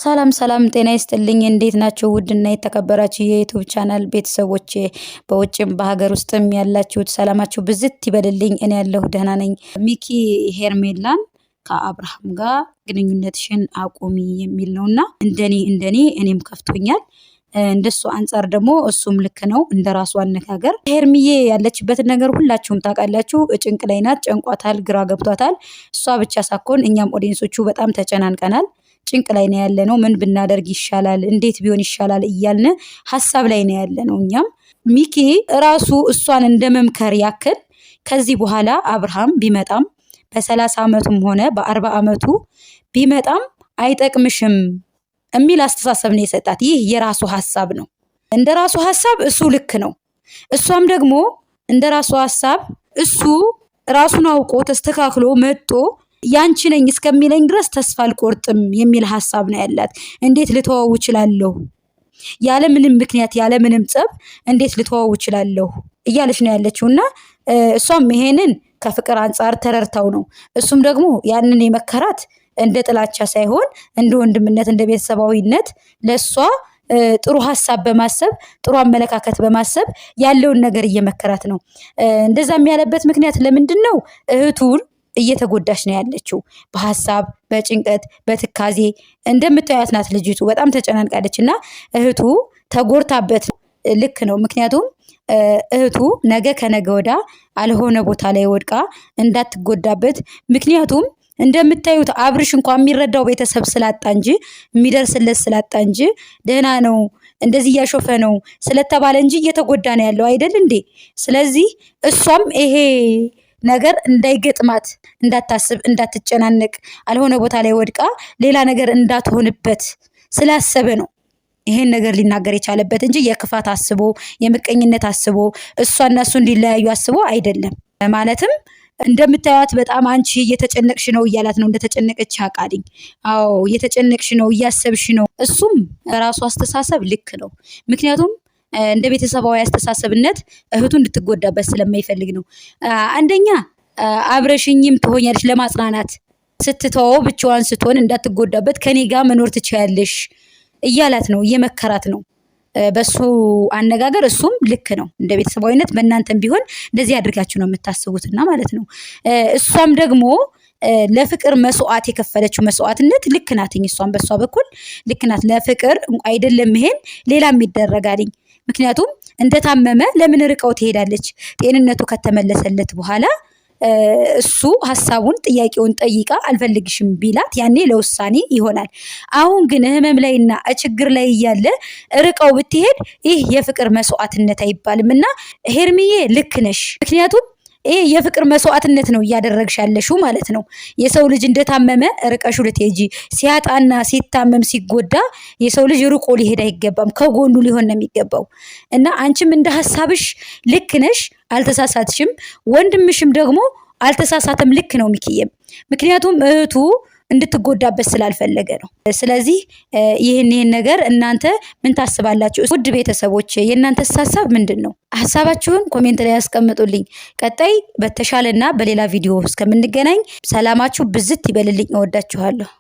ሰላም ሰላም፣ ጤና ይስጥልኝ። እንዴት ናቸው? ውድና የተከበራችሁ የ YouTube channel ቤተሰቦቼ በውጭም በሀገር ውስጥም ያላችሁት ሰላማችሁ ብዝት ይበልልኝ። እኔ ያለሁ ደህና ነኝ። ሚኪ ሄርሜላን ከአብርሃም ጋር ግንኙነትሽን አቁሚ የሚል ነው እና እንደኔ እንደኔ እኔም ከፍቶኛል። እንደሱ አንጻር ደግሞ እሱም ልክ ነው። እንደ ራሱ አነጋገር ሄርሚዬ ያለችበትን ነገር ሁላችሁም ታውቃላችሁ። ጭንቅ ላይ ናት፣ ጨንቋታል፣ ግራ ገብቷታል። እሷ ብቻ ሳትሆን እኛም audience ኦቹ በጣም ተጨናንቀናል። ጭንቅ ላይ ነው ያለነው። ምን ብናደርግ ይሻላል፣ እንዴት ቢሆን ይሻላል እያልን ሀሳብ ላይ ነው ያለነው። እኛም ሚኪ ራሱ እሷን እንደ መምከር ያክል ከዚህ በኋላ አብርሃም ቢመጣም በ30 ዓመቱም ሆነ በ40 ዓመቱ ቢመጣም አይጠቅምሽም የሚል አስተሳሰብ ነው የሰጣት። ይህ የራሱ ሀሳብ ነው። እንደ ራሱ ሀሳብ እሱ ልክ ነው። እሷም ደግሞ እንደ ራሱ ሀሳብ እሱ ራሱን አውቆ ተስተካክሎ መጦ ያንቺ ነኝ እስከሚለኝ ድረስ ተስፋ አልቆርጥም የሚል ሀሳብ ነው ያላት። እንዴት ልተወው እችላለሁ? ያለ ምንም ምክንያት ያለ ምንም ጸብ እንዴት ልተወው እችላለሁ እያለች ነው ያለችው። እና እሷም ይሄንን ከፍቅር አንጻር ተረድታው ነው። እሱም ደግሞ ያንን የመከራት እንደ ጥላቻ ሳይሆን እንደ ወንድምነት፣ እንደ ቤተሰባዊነት ለእሷ ጥሩ ሀሳብ በማሰብ ጥሩ አመለካከት በማሰብ ያለውን ነገር እየመከራት ነው። እንደዛ ያለበት ምክንያት ለምንድን ነው? እህቱን እየተጎዳች ነው ያለችው። በሀሳብ በጭንቀት በትካዜ እንደምታያት ናት ልጅቱ በጣም ተጨናንቃለች። እና እህቱ ተጎድታበት ልክ ነው። ምክንያቱም እህቱ ነገ ከነገ ወዳ አልሆነ ቦታ ላይ ወድቃ እንዳትጎዳበት ምክንያቱም እንደምታዩት አብርሽ እንኳን የሚረዳው ቤተሰብ ስላጣ እንጂ የሚደርስለት ስላጣ እንጂ ደህና ነው እንደዚህ እያሾፈ ነው ስለተባለ እንጂ እየተጎዳ ነው ያለው አይደል እንዴ? ስለዚህ እሷም ይሄ ነገር እንዳይገጥማት እንዳታስብ፣ እንዳትጨናነቅ አልሆነ ቦታ ላይ ወድቃ ሌላ ነገር እንዳትሆንበት ስላሰበ ነው ይሄን ነገር ሊናገር የቻለበት እንጂ የክፋት አስቦ የምቀኝነት አስቦ እሷና እሱ እንዲለያዩ አስቦ አይደለም። ማለትም እንደምታዩት በጣም አንቺ እየተጨነቅሽ ነው እያላት ነው። እንደተጨነቀች አውቃለኝ። አዎ እየተጨነቅሽ ነው፣ እያሰብሽ ነው። እሱም ራሱ አስተሳሰብ ልክ ነው። ምክንያቱም እንደ ቤተሰባዊ አስተሳሰብነት እህቱ እንድትጎዳበት ስለማይፈልግ ነው። አንደኛ አብረሽኝም ትሆኛለሽ ለማጽናናት ስትተወው ብቻዋን ስትሆን እንዳትጎዳበት ከኔ ጋር መኖር ትችያለሽ እያላት ነው፣ እየመከራት ነው። በሱ አነጋገር እሱም ልክ ነው። እንደ ቤተሰባዊነት በእናንተም ቢሆን እንደዚህ አድርጋችሁ ነው የምታስቡትና ማለት ነው። እሷም ደግሞ ለፍቅር መስዋዕት የከፈለችው መስዋዕትነት ልክ ናትኝ። እሷም በእሷ በኩል ልክ ናት። ለፍቅር አይደለም ይሄን ሌላም ይደረጋልኝ። ምክንያቱም እንደታመመ ለምን ርቀው ትሄዳለች? ጤንነቱ ከተመለሰለት በኋላ እሱ ሀሳቡን ጥያቄውን ጠይቃ አልፈልግሽም ቢላት ያኔ ለውሳኔ ይሆናል። አሁን ግን ህመም ላይና ችግር ላይ እያለ ርቀው ብትሄድ ይህ የፍቅር መስዋዕትነት አይባልም እና ሄርሚዬ ልክ ነሽ። ምክንያቱም ይሄ የፍቅር መስዋዕትነት ነው እያደረግሽ ያለሽው ማለት ነው። የሰው ልጅ እንደታመመ ርቀሹ ልትሄጂ ሲያጣና ሲታመም ሲጎዳ የሰው ልጅ ርቆ ሊሄድ አይገባም፣ ከጎኑ ሊሆን ነው የሚገባው። እና አንቺም እንደ ሀሳብሽ ልክ ነሽ፣ አልተሳሳትሽም። ወንድምሽም ደግሞ አልተሳሳተም፣ ልክ ነው ሚኪዬም። ምክንያቱም እህቱ እንድትጎዳበት ስላልፈለገ ነው። ስለዚህ ይህን ይህን ነገር እናንተ ምን ታስባላችሁ? ውድ ቤተሰቦች የእናንተ ሀሳብ ምንድን ነው? ሀሳባችሁን comment ላይ ያስቀምጡልኝ። ቀጣይ በተሻለና በሌላ ቪዲዮ እስከምንገናኝ ሰላማችሁ ብዝት ይበልልኝ። እወዳችኋለሁ።